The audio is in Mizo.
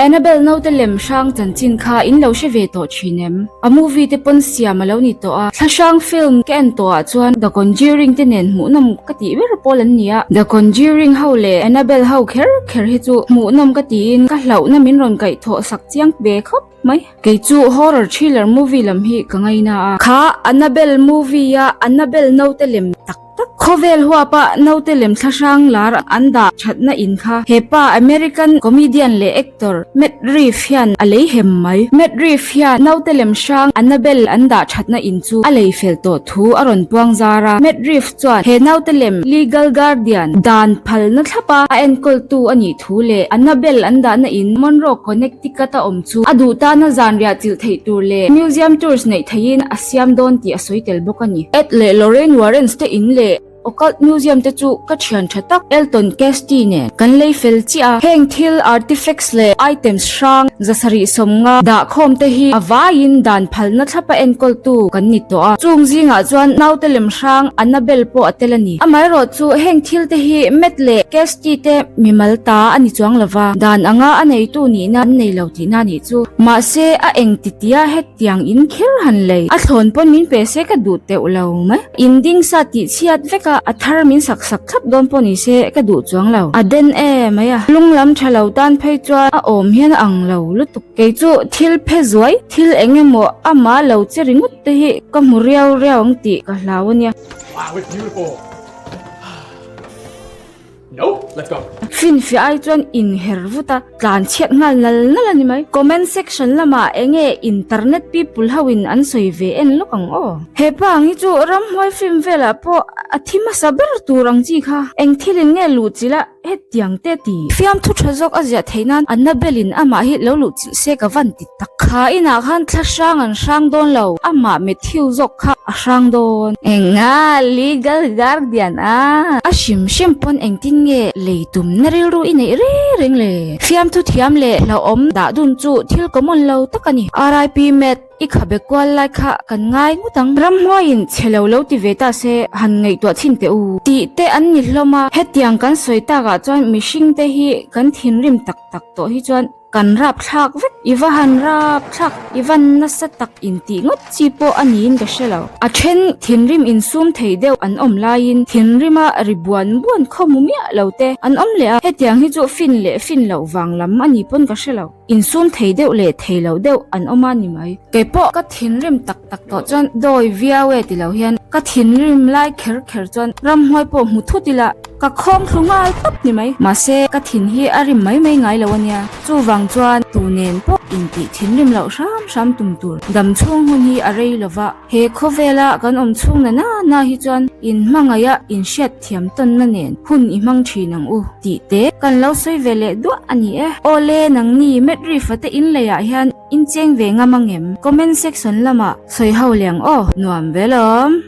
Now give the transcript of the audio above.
Annabelle naute lem hrang chanchin kha in lo hre ve tawh thin em? A movie te pawn siam a lo ni tawh a, thlahrang film ka en tawh ah chuan The Conjuring te nen hmuhnawm ka tih ber pawl an ni a. The Conjuring ho leh Annabelle ho kher kher hi chu hmuhnawm ka tiin ka hlauhna min rawn kaihthawh sak chiang ve khawp mai. Kei chu horror thriller movie lam hi ka ngaina a. Kha Annabelle movie a Annabelle naute lem tak tak. Khawvel huapa naute lem thlahrang lar an dah thatna in kha hepa American comedian leh actor Matt Reeves hian a lei hem mai. Matt Reeves hian naute lem hrang Annabelle an dah thatna in chu a lei fel tawh thu a rawn puang zar a. Matt Reeves chuan he naute lem legal guardian dan phalna thlapa a enkawltu a nih thu leh Annabelle an dahna in Monroe, Connecticut a awm chu a duh tana zanriah chilh theih tur leh museum tours neih theihin a siam dawn tih a sawi tel bawk a ni. Ed leh Lorraine Warrens te in leh Occult Museum te chu ka thian tha tak Elton Castee nen kan lei fel chiah a. Heng thil artifacts leh items hrang zasarih sawmnga dah khawm te hi a vaiin dan phalna thlapa enkawltu kan ni tawh a. Chung zingah chuan naute lem hrang Annabelle pawh a tel a ni. Amaherawh chu heng thil te hi Matt leh Castee te mimal ta a ni chuang lova, dan anga a neitu nihna an nei lo tihna a nih chu. Mahse a eng titia het Tiang in kher han lei. A thlawn pawn min pe se ka duh teuh lo mai. In ding sa tih chhiat vek a, a thar min sak sak thlap dawn pawh ni se ka duh chuang lo. A den e mai a. Lung lam tha lo tan phei chuan a awm hian a ang lo lutuk. Kei chu thil phe zuai, thil eng emaw amah lo che ringawt te hi ka hmu riau riau ang tih ka hlau a nia. Wow, it's beautiful. Nope, let's go. Finfiah ai chuan inher vut a, tlan chhiat nghal nal nal a ni mai. Comment section lamah enge internet people ho in an sawi ve en lawk ang aw. He pa ang hi chu ramhuai film velah pawh a thi hmasa ber tur ang chi kha. Eng thil in nge luh chilh a hetiang te ti. Fiamthu tha zawk a ziah theih nan Annabelle in amah hi lo luh chilh se ka van ti tak. Kha inah khan thla hrang an hrang dawn lo, amah Matthew zawk kha a hrang dawn. Enga legal guardian a? A hrim hrim pawn engtin nge lei tumna rilru i neih reng reng le? Fiamthu thiam leh hlauhawm dah dun chu thil common lo tak a ni. RIP Matt, i khabe kual lai kha kan ngai ngawt ang. Ramhuaiin chhe lo lo ti ve ta se han ngaihtuah chhin teh u. Tih te an ni hlawm a, hetiang kan sawi takah chuan mihring te hi kan thinrim tak tak tawh hi chuan Kan rap thlak vek, i va han rap thlak, i van nasa tak intih ngawt chi pawh a niin ka hre lo. A then thinrim insum thei deuh an awm laiin thinrima ri buan buan khaw mu miah lo te an awm leh a, hetiang hi chu fin leh fin loh vang lam a ni pawn ka hre lo. Insum thei deuh leh thei lo deuh an awm a ni mai. Kei pawh ka thinrim tak tak tawh chuan dawi viau e ti lo hian ka thinrim lai kher kher chuan ramhuai pawh hmu thut ila, Ka khawm thlu nghal tawp ni mai. Mahse, ka thin hi a rim mai mai ngai lo a nia. Chuvang chuan tu nen pawh intih thinrim loh hram hram tum tur. Dam chhung hun hi a rei lo va, he khawvela kan awm chhung na na na hi chuan in hmangaih a inhriat thiam tawnna nen hun i hmang thin ang u tih te kan lo sawi ve leh duah a ni e. Awle, nangni Matt-Reefa te in leiah hian in cheng ve ngam ang em? Comment section lamah sawi ho leh ang aw. Nuam ve lawm.